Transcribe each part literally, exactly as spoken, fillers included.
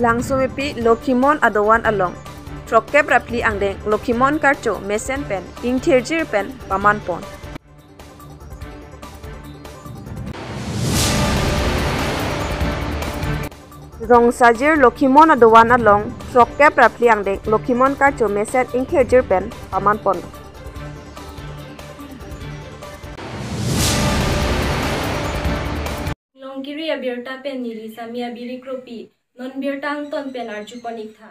Langsomepi Lokhimon adovan along throkkep ra phli angdeng Lokhimon karcho mesen pen ingthirjir pen paman pon. Rongsajir Lokhimon adovan along throkkep ra phli angdeng Lokhimon karcho mesen ingthirjir pen paman pon. Longkiri abirta pen neli Sami Abiri Kropi, non birta angton pen arjupon ik tha.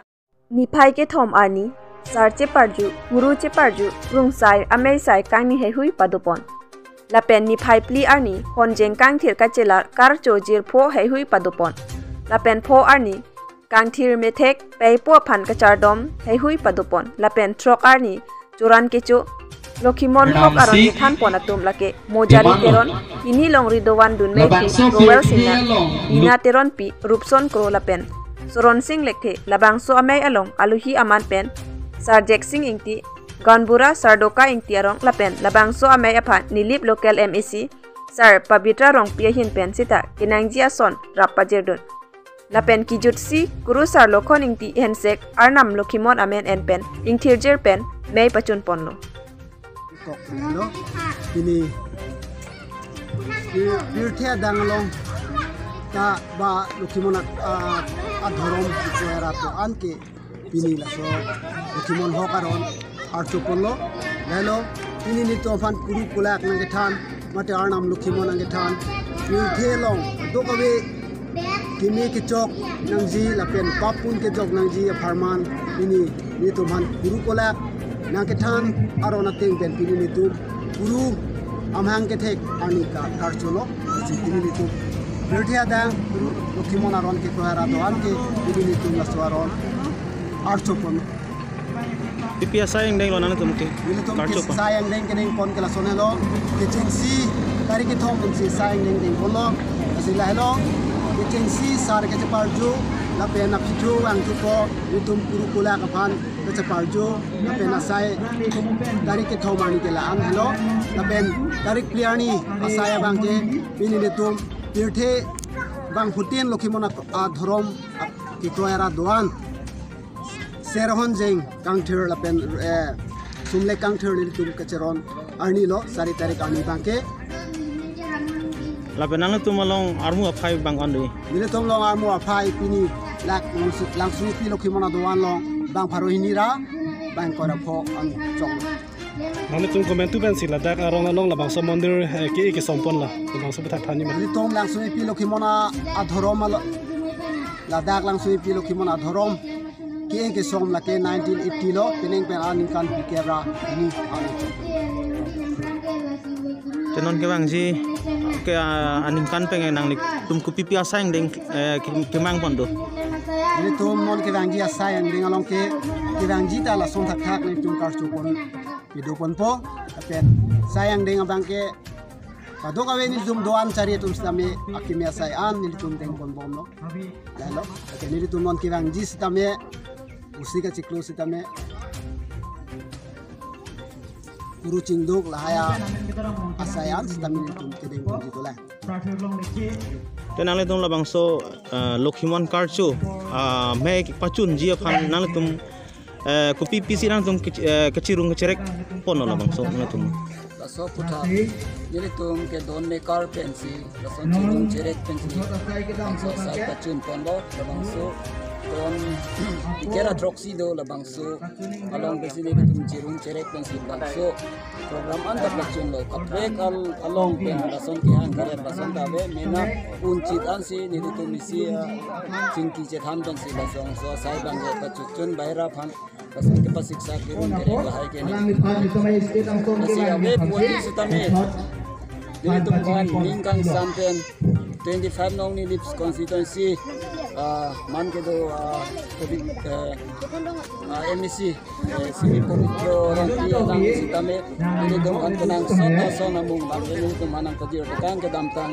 Niphai kethom arni, sar cheparju, guru cheparju, rungsai, ameisai kangni heihui padopon. Lapen niphai phli arni, honjeng kangthir kachelar karcho jirpo heihui padopon. Lapen pho arni, kangthir methek peipo aphan kachardom heihui padopon. Lapen throk arni, choran kecho Lokhimon hok aron kethan pon atum lake Mojali Teron, hini longri dovan dunmei thu Roel Singnar, Nina Teronpi, Rupson Kro lapen Soron Sing Lekthe, labangso amei along aluhi aman pen Sar Jeksing Ingti, Ganbura Sardoka Ingti arong lapen labangso amei aphan Nilip local M A C Sar Pabitra Rongpi ahin pen sita kenangji ason rap pajirdun. Lapen kijutsi Kurusar Lokhon Ingti hensek Arnam Lokhimon amen en pen ingthirjir pen mei pachun ponlo. Kok lo, pini pir-, pirthe adang along ta ba Lokhimon a, a, adhorom kuera to anke pini laso Lokhimon hok aron archo ponlo. Lalo pini nelitum aphan kuru kolak nangkethan, mate Arnam Lokhimon nangkethan, pirthe along dokave keme kechok nangji lapen papun kechok nangji apharman pini nelitum aphan kuru kolak nangkethan aron ateng pen pini nelitum kuru amahang kethek arni ka karcholo. Lasi pini nelitum pirthe adang kuru Lokhimon aron kekroi ra doan ke pini nelitum laso aron archo pon. Pipi asai angdeng lo nangtum ke? Nelitum ke karcho pon. Asai angdeng kedeng pon ke lason helo. Kechengsi tarik kethom pensi asai angdeng deng ponlo. Lasi lahelo. Kechengsi sar kecheparju lapen aphi thu vangthu ko nelitum kuru kolak aphan kecheparju lapen asai tarik kethom arni ke la-an helo. Lapen tarik phli arni asai abang ke pini nelitum pirthe bangphutin Lokhimon a, adhorom a, kekroi ra doan. Serhon jeng kangthir lapen, eh, sumlek kangthir nelitum kacheron arni lo, sari tarik arni abang ke. Lapen nangtum along armu aphai bang-an dei? Nelitum along armu aphai pini lak Langsu-, Langsomepi Lokhimon adovan along bang pharo hini ra bang ingkoi ra pho an chok. Nangtum komantu pensi ladak aron along labangso mondir, eh, ke-e kesom ponlo, labangso aphuthak than-ik ma? Nelitum Langsomepi Lokhimon adhorom alo-, ladak Langsomepi Lokhimon adhorom ke-e kesom lake nineteen eighty lo, penang pen aningkan phlikep ra hini alo. Te non kevangji ke, ah, aningkan pen nanglitum kopipi asai angdeng, eh, ke-, kemang pon do? Nelitum non kevangji asai angdeng along ke, kevangji ta lason thakthak nelitum karcho pon pado ponpo, lapen asai angdeng abang ke kadokave nelitum doan chari atum sitame akimi asai an nelitum deng pon bomlo. Lalo, lapen nelitum non kevangji sitame, usi kachiklo sitame, kuru chingduk lahai asai an sitame nelitum kedeng ponji dolang. Te nanglitum labangso, eh, Lokhimon karcho, ah, mei pachunji aphan nanglitum, eh, kopi pisi nangtum kech-, eh, kachirung kacherek ponlo labangso nangtum? Laso aphuthak nelitum ke don mekar pensi, lason chirung cherek pensi, labangso asai pachun ponlo, labangso don ikera throksi do, labangso along pensi nelitum chirung cherek pensi, labangso program anta pachunlo, kaprek al-, along pen lason kehang keret lason ta ave, mena unchit ansi nelitum isi, ah, chingki chethan pensi labangso asai abang ke pachun chun baira aphan lason kepasiksa kerun kerek lahai ke ni. Lasi ave puji sitame nelitum aphan ning kangsam pen twenty-five nong Nilip constituency, ah, man kedo, ah, Covid, eh, ah, M A C, eh, Simi Pabitra Rongpi alang sitame, nelitum aphan kenangsot ason amung bang nelitum aphan nangpajir tekang kedamtang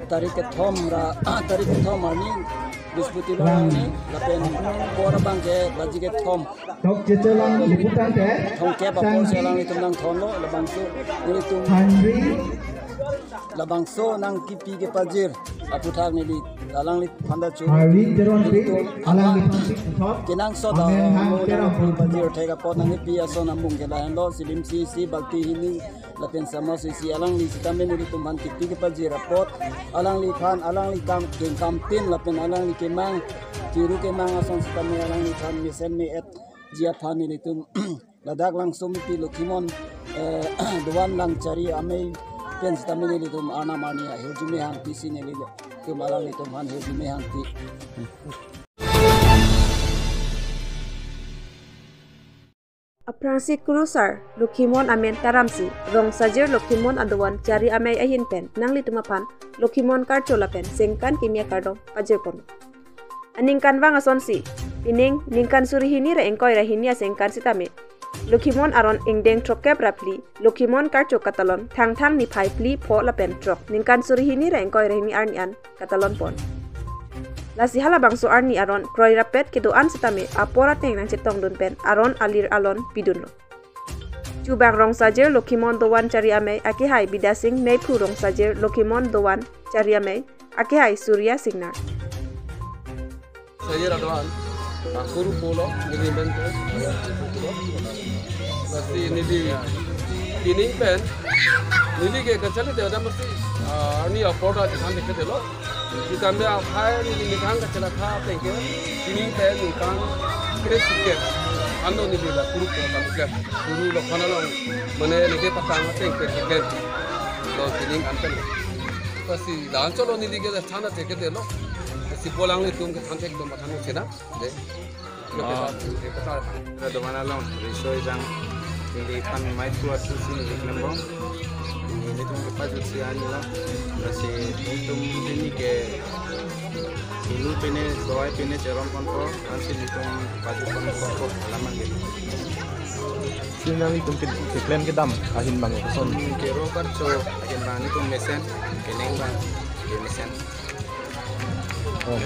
tarik kethom ra, tarik kethom arni, Brihaspatibar arni, lapen apor abang ke baji kethom. Tok chechelang liputan te. Thomkep apor si alanglitum nangthonlo, labangso nelitum Henry labangso nangkipi kepajir aputhak neli alangliphan ta chu. Irene Teronpi, alangliphan ta chu. Kenangsot amen, ha, mo Teronpi. Pajir thek apot nangkipi ason amung ke lahenlo, silim isi isi, balti hini lapen samosa isi, alangli sitame nelitumphan kipi kepajir apot, alangliphan, alangli kam, kengkam tin lapen alangli kemang, kiru kemang ason sitame alangliphan mesen me-etji aphan nelitum ladak Langsomipi Lokhimon, eh, Dovan Langchari Amei pen sitame nelitum arnam arni ahirjume hangpi si nelitum alanglitumphan hirjume hangpi. Aphrangsi kurusar Lokhimon amen taramsi, Rongsajir Lokhimon Adovan Chari Amei ahin pen nanglitum aphan Lokhimon karcho lapen sengkan kimi akardom pajirpon. Aningkanvang asonsi, pining ningkan suri hini ra ingkoi ra hini asengkan sitame, Lokhimon aron ingdeng throkkep ra phli, Lokhimon karcho katalon, Thangthang niphai phli pho lapen throk, ningkan suri hini ra ingkoi ra hini arni an katalonpon. Lasi halabangso arni aron kroi rapet kedo-an sitame apor ateng nangchetongdun pen aron alir alon pidunlo. Chubang Rongsajir Lokhimon Dovan Chari Amei akehai Bidya Sing, meiphu Rongsajir Lokhimon Dovan Chari Amei akehai Surya Singnar. Sajir Adovan, akuru pulo, neli men pen, lasi neli pining pen, neli ke kachali de adam mesti, ah, arni apor ta chethan thekthedetlo. Sitame aphai neli nithang kachelakha ateng ke, pining pen ningkan kre-isi ke, anlo neli la kuru pulo tam ke, kuru lo khana lo, mane neli patang ateng ke ke, lo pining an pen. Lasi la-anchot lo neli ke than thekthedetlo. Lasi pu alanglitum kethan thek dom pathan sena. De. Ah. Dovan along riso ejang, neliphan mei thu atu si neli klembom. Nelitum kepajutsi anlo. Lasi nelitum pini ke ilu pine, dawai pine cheron ponpo, ansi nelitum pajut ponpo alam angge. Si nanglitum ke, keklem kedam ahin abang koson? Kero karcho ahin abang nelitum mesen, keneng abang, ke mesen. Oh.